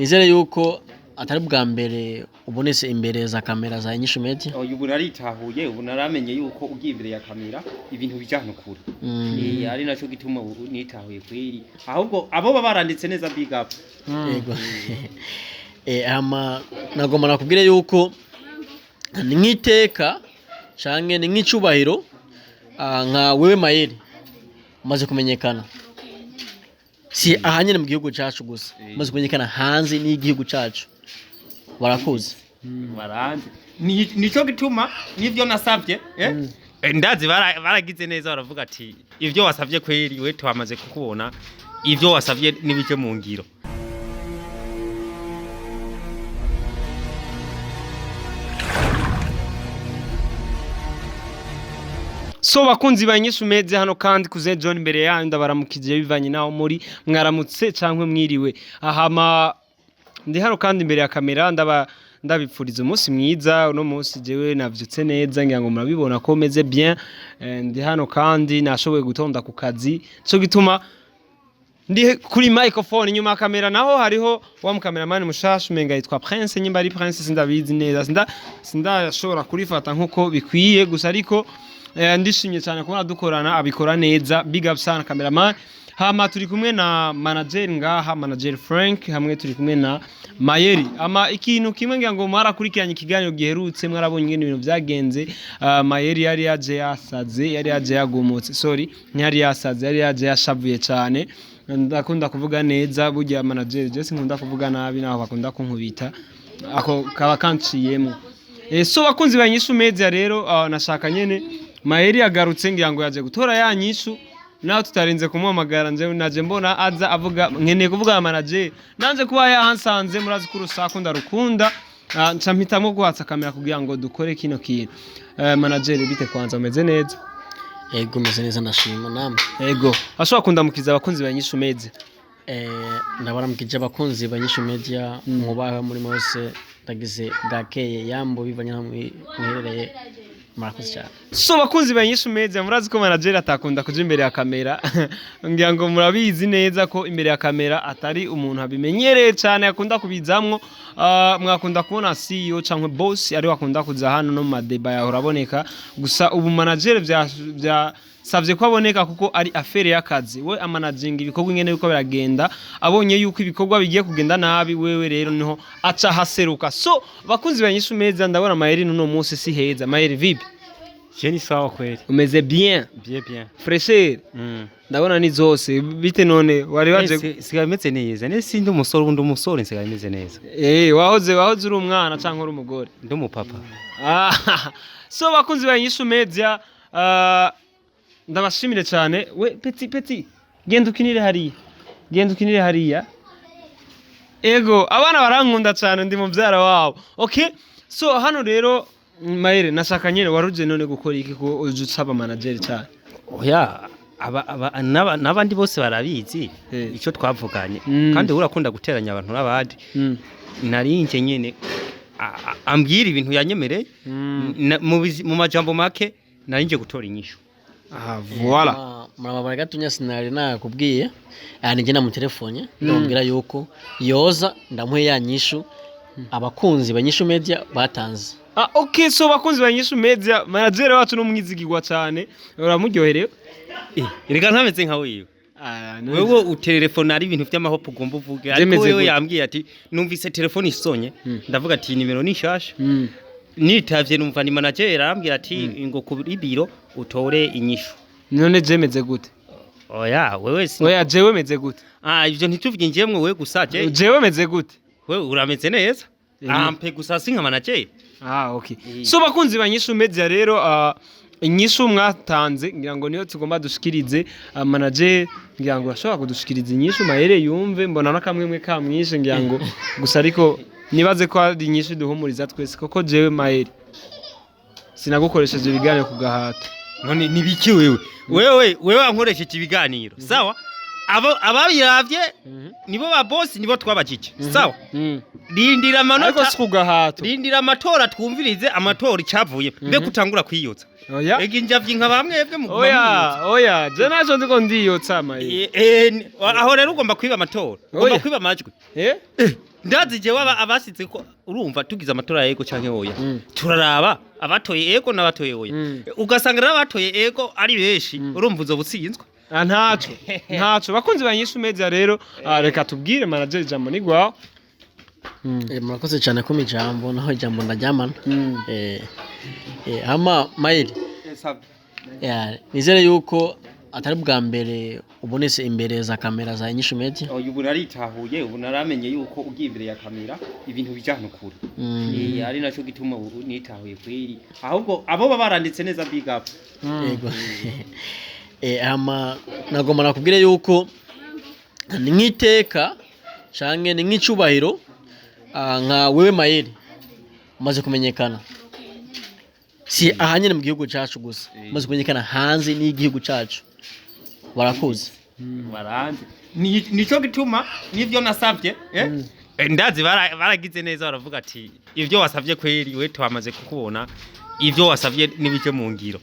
Nizere yuko atari bwa mbere ubonetse imbere za kamera za Inyishu Media. Oya, ubu naritahuye, ubu naramenye yuko ugiye imbere ya kamera ibintu bijana kure. Ari naco gituma ubu nitahuye kweri, ahubwo abo baba baranditse neza, big up. Yego. Hama nagomba nakubwire yuko ni nk'iteka canke ni nk'icubahiro, nka wewe Mayeri umaze kumenyekana si aha nyene mu gihugu cacu gusa, umaze kumenyekana hanze n'igihugu cacu, barakuzi. Baranze. Nico gituma nivyo nasavye, eh? Ndazi baragize neza, baravuga ati ivyo wasavye kweri we twamaze kukubona, ivyo wasavye nibije mu ngiro. So bakunzi ba Inyishu Media, hano kandi kuze John imbere yanyu, ndabaramukije bivanye naho muri, mwaramutse cankwe mwiriwe. Ahama ndi hano kandi imbere ya kamera, ndabipfuriza umunsi mwiza. Uno munsi jewe navyutse neza, ngira ngo murabibona ko meze bien. Ndi hano kandi nashoboye gutonda ku kazi, co gituma ndi kuri microphone. Inyuma ya kamera naho hariho wa mukameramani mushasha, umenga yitwa Prince, nyimba ari Prince sindabizi neza, sindashobora kurifata nkuko bikwiye gusa, ariko ndishimye cyane kubona dukorana, abikora neza. Big up sana, cameraman. Hama turi kumwe na manager ngaha, manager Frank, hamwe turi kumwe na Mayeri. Ama ikintu kimwe ngira ngo mwarakurikiranye ikiganiro giherutse, mwarabonye ingene ibintu byagenze. Mayeri yari yaje yasaze, yari yaje yagumutse, sorry, ntiyari yasaze, yari yaje yashavuye cyane. Ndakunda kuvuga neza burya manager, je sinkunda kuvuga nabi naho bakunda kunkubita, ako kaba kanciyemo. So bakunzi ba Inyishu Media rero, nashaka nyene Mayeri yagarutse, ngira ngo yaje gutora ya nyishu naho tutarinze kumuhamagara. Nje naje mbona aza avuga nkeneye kuvuga na manager, nanje kuba yahansanze, murazi ko urusaku ndarukunda, nca mpitamwo guhatsa kamera kugira ngo dukore kino kintu. Manager, bite kwanza, umeze neza? Yego, meze neza, ndashima namwe. Ego, ashobora kundamukiza abakunzi ba Inyishu Media? Ndabaramukije abakunzi ba Inyishu Media, mwubahe muri mose, ndagize bwakeye, yambo, bivanye naho muherereye, murakoze cyane. So bakunzi ba Inyishu Media, murazi ko manager atakunda kuja imbere ya kamera, ngira ngo murabizi neza ko imbere ya kamera atari umuntu abimenyereye cyane, akunda kubizamwo. Mwakunda kubona CEO canke boss ari akunda kuza hano, no mu madeba yahora aboneka gusa. Ubu manager vya savye ko aboneka kuko ari affaire y'akazi, we amanaginga ibikorwa ingene yuko biragenda, abonye yuko ibikorwa bigiye kugenda nabi, wewe rero niho aca haseruka. So bakunzi ba Inyishu Media, ndabona Mayeri nuno munsi si heza. Mayeri, vipi? Je ni sawa kweri. Umeze bien? Bien bien. Fresher? Ndabona ni zose. Bite none, wari waje? Sigaye meze neza, ne sindi umusore undi umusore, nsigaye meze neza. Wahoze uri umwana canke uri umugore? Ndi umupapa. Ah, so bakunzi ba Inyishu Media, ndabashimire cyane. We petit petit, genda ukinire hariya, genda ukinire hariya. Ego, abana barankunda cyane, ndi mubyara wabo. Okay, so hano rero Mayere, nashaka nyene waruje none gukora iki ko uje usaba manager cyane? Oya, n'abandi bose barabizi ico twavuganye. Kandi urakunda guteranya abantu n'abandi. Nari nje nyene ambwira ibintu yanyemereye. Mu majambo make nari nje gutora inyishu. Ah, voilà. Murababara gatonya, sinari nakubwiye. Ni njye namutelefone, ndamubwira yuko yoza ndamuhe ya nyishu abakunzi ba Inyishu Media batanze. Ah, okay, so bakunzi ba Inyishu Media, manager wacu n'umwizigirwa cyane, uramuryoherewe. Reka ntameze nka wewe. Ah, Wewe utelefona ari ibintu vy'amahopo ugomba uvuge, ariko Vyemeze wewe gute? yambwiye ati numvise telefone isonye, ndavuga ati nimero ni nshasha. Nitavye numva ni manager, arambwira ati ngo kuri biro utore inyishu. None jemeze gute? Oya, wewe si Oya, jewe meze gute? Ah, ivyo ntituvyinjiyemwo, wewe gusa je. Jewe meze gute? Wewe urameze neza. Ampe gusa si nka manager. Ah, okay. So bakunzi ba Inyishu Media rero, inyishu mwatanze ngira ngo niyo tugomba dushikirize. Manager, ngira ngo ashobora kudushikiriza inyishu Mahere yumve, mbona nakamwemwe kamwishe ngira ngo gusa, ariko nibaze ko ari inyishu duhumuriza twese, koko jewe Mahere sinagukoresheje ibiganiro ku gahato. None nibiki wewe? Wewe wankoresheje ibiganiro. Sawa? Abo ababiravye nibo ba boss, nibo twabajije. Sawa? Rindira Ariko amanota. si ku gahato. Rindira amatora, twumvirize amatora icyavuye. Mbe kutangura kwiyotsa. Oya. Ega injavyi nka bamwebwe muguma Oya, mwiyotsa. oya, je naco ndiko ndiyotsa Mahere. Aho rero ugomba kwiba amatora. Ugomba Oya. kwiba amajwi. Eh? Ndazi jewe abasize ko urumva tugize amatora yego canke oya, turaraba abatoye ego n'abatoye oya, ugasanga rero abatoye ego ari benshi, urumva uzo butsinzwe. Ah, ntaco ntaco. Bakunzi ba Nyishu Media rero, reka tubwire manager, ijambo ni gwawe. Murakoze cyane ko ijambo naho ijambo ndaryamana. Hama Mayeri, ya, nizere yuko atari bwa mbere ubonetse imbere za kamera za Inyishu Media. Oya, ubu naritahuye, ubu naramenye yuko ugiye imbere ya kamera ibintu bija hano kure. Ari naco gituma ubu nitahuye kweri, ahubwo abo baba baranditse neza, big up. Yego. Hama nagomba nakubwire yuko ni nk'iteka canke ni nk'icubahiro, nka wewe Mayeri umaze kumenyekana si aha nyene mu gihugu cacu gusa, umaze kumenyekana hanze n'igihugu cacu, barakuzi. Baranze. Nico gituma nivyo nasavye, eh? Ndazi baragize neza, baravuga ati ivyo wasavye kweri we twamaze kukubona, ivyo wasavye nibije mu ngiro.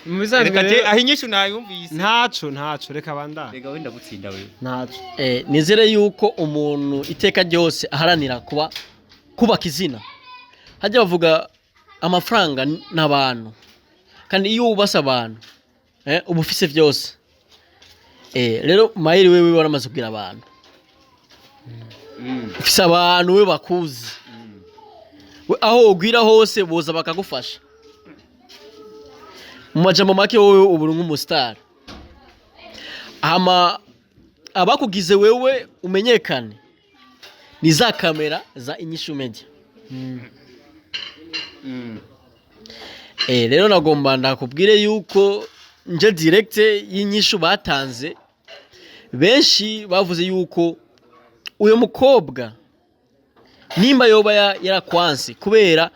Mu bisanzwe Reka je rero aho inyishu nayumvise. Ntaco ntaco, reka bandane. Reka wenda gutsinda wewe. Ntaco. Nizere yuko umuntu iteka ryose aharanira kuba kubaka izina, hajya bavuga amafaranga n'abantu, kandi iyo wubase abantu, uba ufise vyose. Rero Mayeri, wewe waramaze kubwira abantu, ufise abantu we bakuzi. We aho ugwira hose boza bakagufasha. Mu majambo make, wowe ubu uri nk'umustar. Hama abakugize wewe umenyekane ni za kamera za Inyishu Media. Rero nagomba ndakubwire yuko nje direct y'inyishu batanze, benshi bavuze yuko uyo mukobwa nimba yoba yarakwanse kubera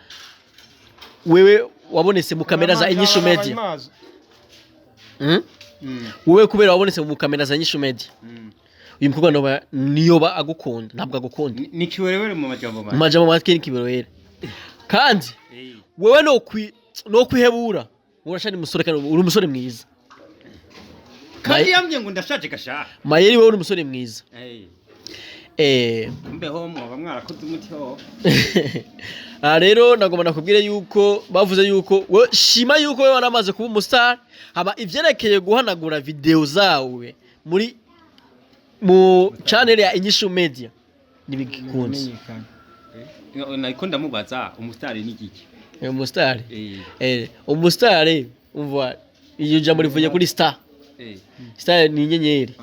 wewe wabonetse mu kamera za Inyishu Media. Wewe kubera wabonetse mu kamera za Inyishu Media, uyu mukobwa niyoba agukunda, ntabwo agukunda. Ni kiwerewere mu majambo Mu make. majambo make ni kiwerewere, kandi wewe no kwihebura, urashari umusore kandi uri umusore mwiza. Kandi yambwiye ngo ndashaje gashaha. Mayeri, wewe uri umusore mwiza. Mbeho mwaba mwarakoze umuti ho. Aha rero nagomba nakubwire yuko bavuze yuko we shima yuko wewe waramaze kuba umustar, haba ivyerekeye guhanagura video zawe muri mu channel ya Inyishu Media nibigikunze. Nariko ndamubaza umusitari ni igiki. Umustar, umustar, umva, iyo jambo rivuye kuri star. Star ni inyenyeri.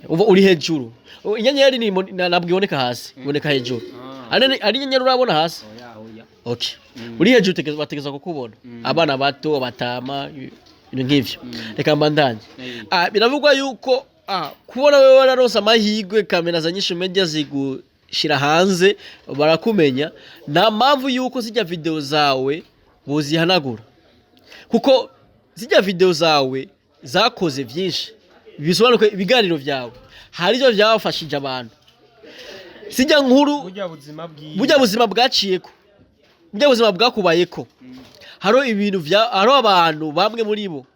Umva, uri hejuru. Inyenyeri ni ntabwo iboneka hasi, iboneka hejuru. Ari inyenyeri urabona hasi? Oya, oya. Okay. Uri hejuru, bategeza kukubona. Abana bato, abatama, ibintu nk'ivyo. Reka mbandanye. Biravugwa yuko kubona wewe wararonse amahirwe, kamera za Nyishu Media zigushira hanze barakumenya, nta mpamvu yuko zijya video zawe bozihanagura, kuko zijya video zawe zakoze byinshi bisobanuye ko ibiganiro byawe hari ibyo byafashije abantu, zijya nkuru. Burya buzima bwiwe. Burya buzima bwaciyeko, burya buzima bwakubayeko, hariho ibintu vya, hariho abantu bamwe muri bo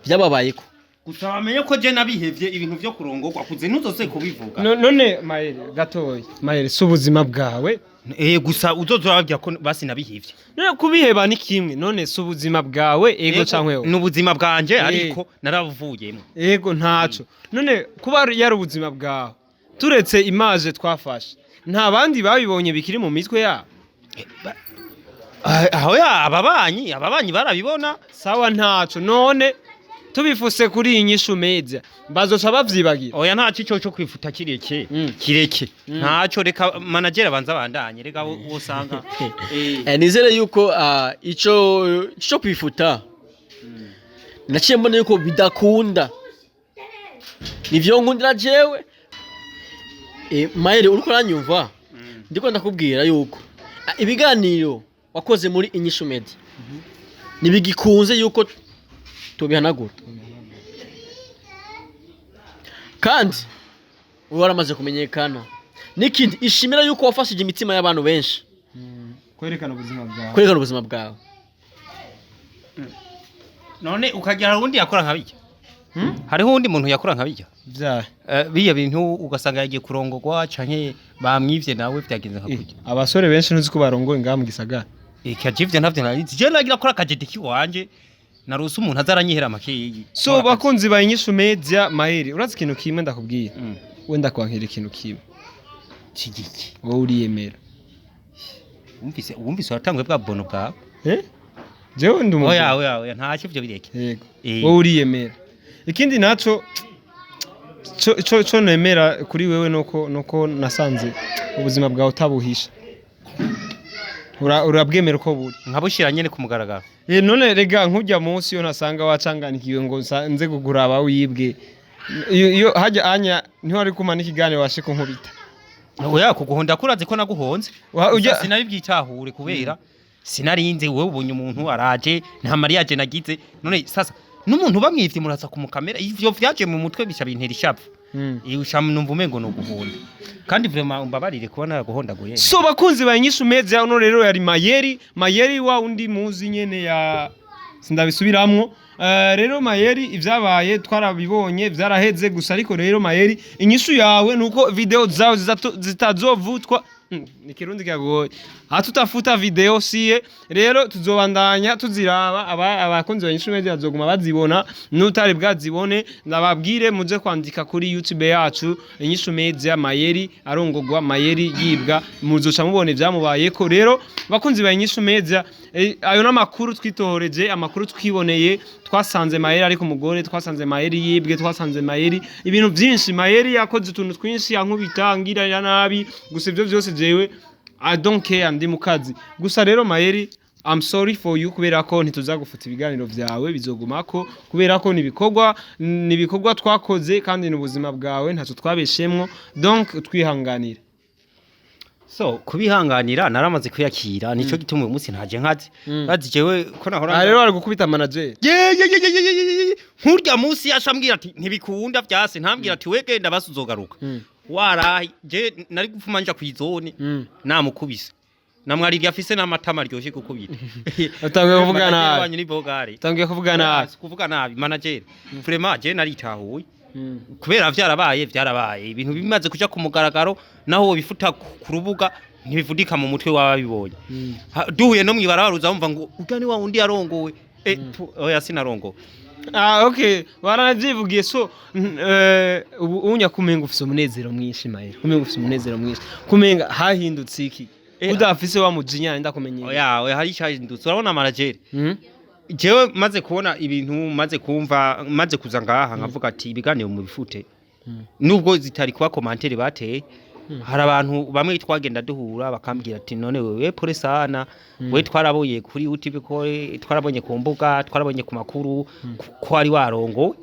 byababayeko. Gusa bamenye ko je nabihevye ibintu vyo kurongorwa kuze, ntuzose kubivuga. None Mayeri, gatoya Mayeri, si ubuzima bwawe? Gusa uzoza urababwira ko basi nabihevye. None kubiheba ni kimwe, none si ubuzima bwawe, ego canke Ni ubuzima bwanje, ariko narabuvuyemo. Ego, ntaco. None kuba yari ubuzima bwawe, turetse image twafashe, nta bandi babibonye bikiri mu mitwe yabo? Aho ya ababanyi barabibona. Sawa, ntaco. None tubifuse kuri iyi Nyishu Media, bazoca bavyibagira? Oya, ntaco, ico cyo kwifuta kireke. Kireke, ntaco. Reka manager abanza bandanye, reka wosanga. Nizere yuko ico kwifuta naciye mbona yuko bidakunda, nivyo nkundira jewe. Mayeri, uriko uranyumva? Ndiko ndakubwira yuko ibiganiro wakoze muri Inyishu Media ntibigikunze yuko tubihanagura, kandi uba waramaze kumenyekana. N'ikindi, ishimira yuko wafashije imitima y'abantu benshi. Kwerekana ubuzima bwawe. Kwerekana ubuzima bwawe. None ukagira uwundi yakora nka bijya? Hariho uwundi muntu yakora nka bijya? Vyahe? Biya bintu ugasanga yagiye kurongorwa canke bamwivye, nawe vyagenze nka kurya. Abasore benshi ntuzi ko barongoye ngaha mu gisagara. Eka, ivyo ntavyo narizi. Je nagira kora akajeti kiwanje, narose umuntu azaranyihera makeyi. So bakunzi ba Inyishu Media, Maheri, urazi ikintu kimwe ndakubwiye? Mm. Wenda kwankira ikintu kimwe. Kigiki? Wowe uriyemera. Wumvise watanguye bwa bono bwawe. Eh, jewe ndi umuntu. Oya, oya, oya, ntacyo, ivyo bireke. Yego. Eh. Wowe uriyemera. Ikindi naco co nemera kuri wewe nuko nasanze ubuzima bwawe utabuhisha. Urabwemera uko buri. Nkabushira nyene ku mugaragaro. Eh, none rega nkujya munsi yo ntasanga wacanganikiwe ngo nze kuguraba wibwe. Iyo hajya anya ntiwari kumpa n'ikiganiro washe kunkubita. Oya, kuguhonda kurazi ko naguhonze. Sinabibyitahure kubera sinarinze. Wowe ubonye umuntu araje, nta mariage nagize. None sasa n'umuntu bamwivye muraza kumukamera, ivyo vyaje mu mutwe bica bintera ishavu. Iyo usha numva umengo no guhonda, kandi vraiment umbabarire kuba naraguhondaguye. So bakunzi ba Inyishu Media, uno rero yari Mayeri, Mayeri wa undi muzi nyene ya sindabisubiramwo. Rero Mayeri, ivyabaye twarabibonye, vyaraheze gusa. Ariko rero Mayeri, inyishu yawe nuko video zawe zitazovutwa. Ni Kirundi kiragoye, hatutafuta video siye. Rero tuzobandanya tuziraba, abakunzi ba Inyishu Media bazoguma bazibona. N'utari bwazibone, ndababwire muze kwandika kuri YouTube yacu Inyishu Media, Mayeri arongogwa, Mayeri yibwa, muzoca mubona ivyamubayeko. Rero bakunzi ba Inyishu Media, ayo n'amakuru twitohoreje, amakuru twiboneye. Twasanze Mayeri ari ku mugore, twasanze Mayeri yibwe, twasanze Mayeri ibintu byinshi. Mayeri yakoze utuntu twinshi, yankubita, ngirira nabi. Gusa ibyo byose jewe I don't care, ndi mu kazi gusa. Rero Mayeri, I'm sorry for you, kubera ko ntituza gufuta ibiganiro vyawe, bizogumako, kubera ko nibikorwa twakoze kandi ni ubuzima bwawe, ntacyo twabeshemwo, donc twihanganire. So kubihanganira naramaze kuyakira, nico gituma uyu munsi ntaje nkazi. Bazi jewe ko nahora Aha rero bari gukubita manager. Ye ye ye ye ye ye ye, nkurya munsi yashambwira ati ntibikunda vyase, ntambwira ati we genda basi uzogaruka. Warahi je nari gupfuma nja kw'izone. Namukubise, namwarirya afise n'amatama aryoshe gukubita. Utanguye kuvuga Manager nabi. wanyu ni bogare. Utanguye kuvuga nabi. Kuvuga nabi manager, vraiment je naritahuye kubera vyarabaye, vyarabaye, ibintu bimaze kuja ku mugaragaro, naho wobifuta ku rubuga ntibivudika mu mutwe w'ababibonye. Duhuye no mw'ibarabara uzamva ngo urya ni wa wundi yarongowe. Oya, sinarongowe. Ah, okay, baranavyivugiye. So ubu unya kumenga ufise umunezero mwinshi, Mayeri, kumenga ufise umunezero mwinshi, kumenga hahindutse iki? Udafise wa mujinya ndakumenyera. Oya, oya, hari icyahindutse. Urabona manager, jewe maze kubona ibintu, maze kumva, maze kuza ngaha nkavuga ati ibiganiro mu bifute, nubwo zitari kuba commentaire bateye, hari abantu bamwe twagenda duhura bakambwira ati none wewe pole sana, we twarabonye kuri YouTube, ko twarabonye ku mbuga, twarabonye ku makuru ko wari warongowe.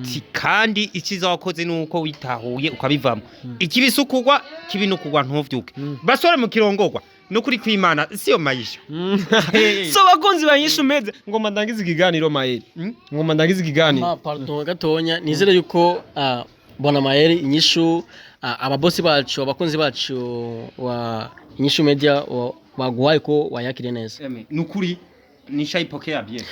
Ti, kandi icyiza wakoze nuko witahuye ukabivamo. Ikibisukugwa kibi nukugwa ntuvyuke. Basore mu kirongorwa nukuri kwimana siyo maisha. So bakunzi ba Inyishu Media, ngoma ndangiza ikiganiro, Mayeri, ngoma ndangiza ikiganiro. Ma, pardon gatonya, nizere yuko bwana Mayeri, inyishu ababosi bacu, abakunzi bacu wa Inyishu Media baguhaye ko wayakiriye neza. Nukuri nishaipokea bien.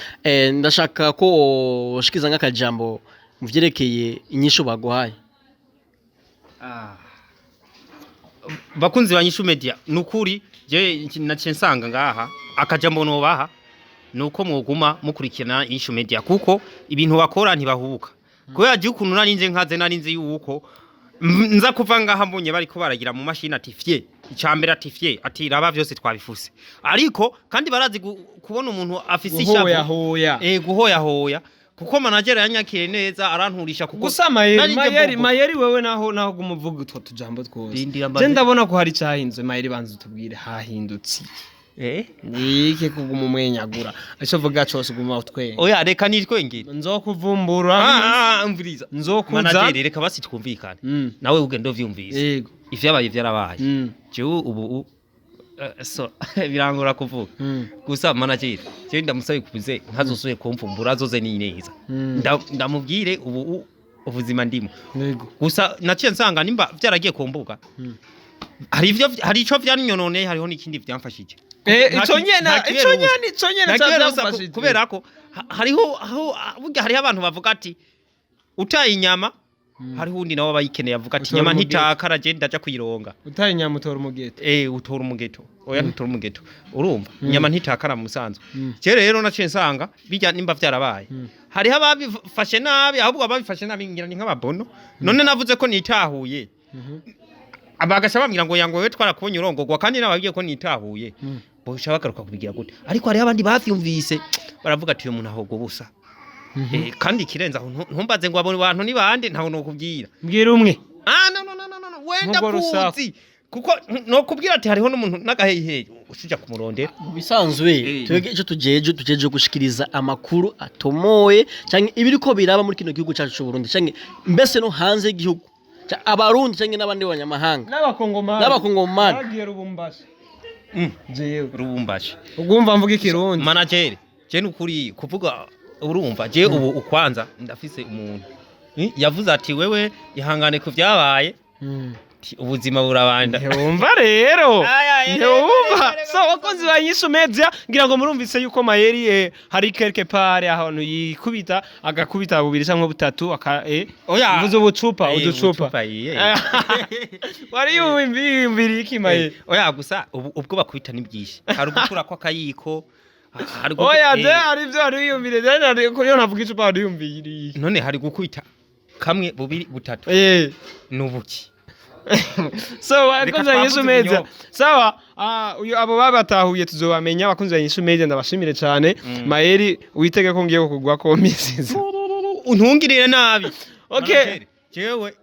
Ndashaka ko ushikiza nk'akajambo mu vyerekeye inyishu baguhaye. Bakunzi ba Nyishu Media, nukuri je naciye nsanga ngaha akajambo nobaha nuko mwoguma mukurikirana Inyishu Media, kuko ibintu bakora ntibahubuka. Kubera je ukuntu narinze nkaze, narinze yuko nza kuva ngaha mbonye bariko baragira mu mashini ati fye icambere, ati fye, ati raba vyose twabifuse. Ariko kandi barazi kubona umuntu afise ishavu. Guhoya hoya. Guhoya hoya, kuko manager yanyakiriye neza, aranturisha kuko Gusa Mayeri, nari nje Mayeri, mvugo. Mayeri, wewe naho gumuvuga utwo tujambo twose. Rindira Je ndabona ko hari cyahinze. Mayeri, banza utubwire hahindutse iki? Nike kuguma umwenyagura, icyo vuga cyose uguma utwenga. Oya, reka nitwengere. Nzokuvumbura. Ah, umviriza. Nzokuza. Manager, reka basi twumvikane. Nawe ugenda uvyumvise. Ivyabaye vyarabaye. Jewe ubu so birangora kuvuga. Gusa manager, jewe ndamusabe kuze ntazosuye kumvumbura, azoze ni neza. Ndamubwire ubu ubuzima ndimo. Gusa naciye nsanga nimba vyaragiye ku mbuga, hari ivyo, hari ico vyanyononeye, hariho n'ikindi vyamfashije. Ico nyene, Nta ico kibera ubusa. nyene, ico nyene Nta kibera ubusa cyazamfashije. Kubera ko hariho aho burya hariho abantu bavuga ati utaye inyama. Hariho uwundi nawe abayikeneye avuga ati Utora nyama umugeto. ntitakara, je ndaja kuyironga. Utaye inyama utora umugeto. Utora umugeto, oya, ntutora umugeto. Urumva, inyama ntitakara mu musanzwe. Je rero naciye nsanga bijya nimba vyarabaye, hariho ababifashe nabi. Ahubwo ababifashe nabi ngira ni nk'ababono. None navuze ko nitahuye, abagasha bambwira ngo yango wewe twarakubonye urongogwa, kandi nababwiye ko nitahuye. Bosha bagaruka kubigira gute? Ariko hariho abandi bavyumvise baravuga ati uyu muntu ahogwa ubusa. Kandi ikirenze aho, ntumbaze ngo abo bantu ni bande, ntaho nokubwira. Mbwira umwe. Ah, no, no, no, no, no, no. Wenda Nk'urwo rusaku. kuzi kuko nokubwira ati hariho n'umuntu n'agaheyiheyi ushija kumurondera. Mu bisanzwe, twebwe icyo tujeje gushikiriza amakuru atomoye canke ibiriko biraba muri kino gihugu cyacu cy'u Burundi, canke mbese no hanze y'igihugu, abarundi canke n'abandi banyamahanga. N'abakongomani. N'abakongomani. Bagiye Rubumbashi. Jewe Rubumbashi. Ubwumva mvuga ikirundi. Manager, je nukuri kuvuga, urumva je ubu ukwanza ndafise umuntu, yavuze ati wewe ihangane ku vyabaye, ati, ubuzima burabanda. Ntiwumva rero? Ay, ay, ay, Ntiwumva? ay, ay, So abakozi ba Nyishu Media, ngira ngo murumvise yuko Mayeri hari quelque part ahantu yikubita, agakubita bubiri cyangwa butatu aka Oya. mvuze ubucupa. Uducupa. Ubucupa, iye. Wari yumviriye iki, Mayeri? Oya, gusa ubu ubwo bakubita ni bwinshi. Hari ugukura kw'akayiko, hari Oya, je hari ibyo wari wiyumviriye, je hari ko iyo navuga icupa wari wiyumviriye. None hari gukubita kamwe, bubiri, butatu, nubuki? So abakunzi ba Nyishu twavuze Media, ibinyobwa. Sawa, uyu abo babatahuye tuzobamenya. Abakunzi ba Nyishu Media, ndabashimire cyane. Mayeri, witege ko ngiye kukugwa ko misiza. Untungirire nabi. Okay. Manager, jewe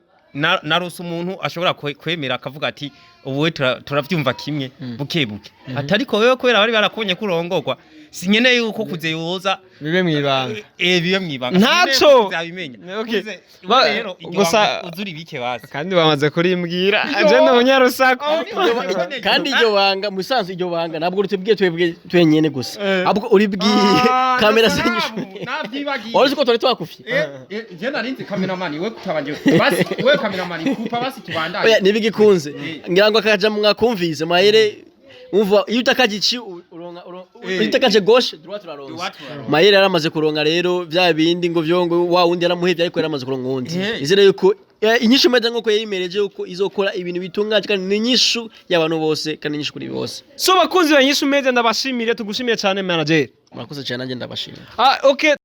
narose umuntu ashobora kwemera akavuga ati ubu turavyumva kimwe buke buke, atariko wewe kubera bari barakubonye kurongorwa, sinkeneye yuko kuze yoza. Bibe mwibanga. Bibe mwibanga. Ntaco. Sinkeneye ko kuzabimenya. Okay. Rero iryo Gusa- banga uzuri bike basi. Kandi bamaze kurimbwira, je ndi umunyarusaku. Kandi iryo banga, mu bisanzwe iryo banga ntabwo ritubwiye twebwe twenyene gusa, ahubwo uribwiye kamera z'inyishu. Navyibagiye. Wari uzi ko twari twakufye? Je narinzi cameraman we kutabanje, basi we cameraman kupa basi tubandanye. Oya, nibigikunze, ngira ngo akaja mwakumvise Mayere. Umva, iyo utakaje ici uronka iyo utakaje gauche, droite uraronsa. Droite uraronsa. Mayere yaramaze kuronka rero vya bindi ngo vyongo wa wundi yaramuhevye, ariko yaramaze kuronka uwundi. Izere yuko Inyishu Media nkuko yayimereje yuko izokora ibintu bitunganye, kandi ni inyishu y'abantu bose, kandi inyishu kuri bose. So bakunzi ba Nyishu Media, ndabashimire, tugushimiye cyane, manager. Murakoze cyane, nanjye ndabashimira. Ah, okay.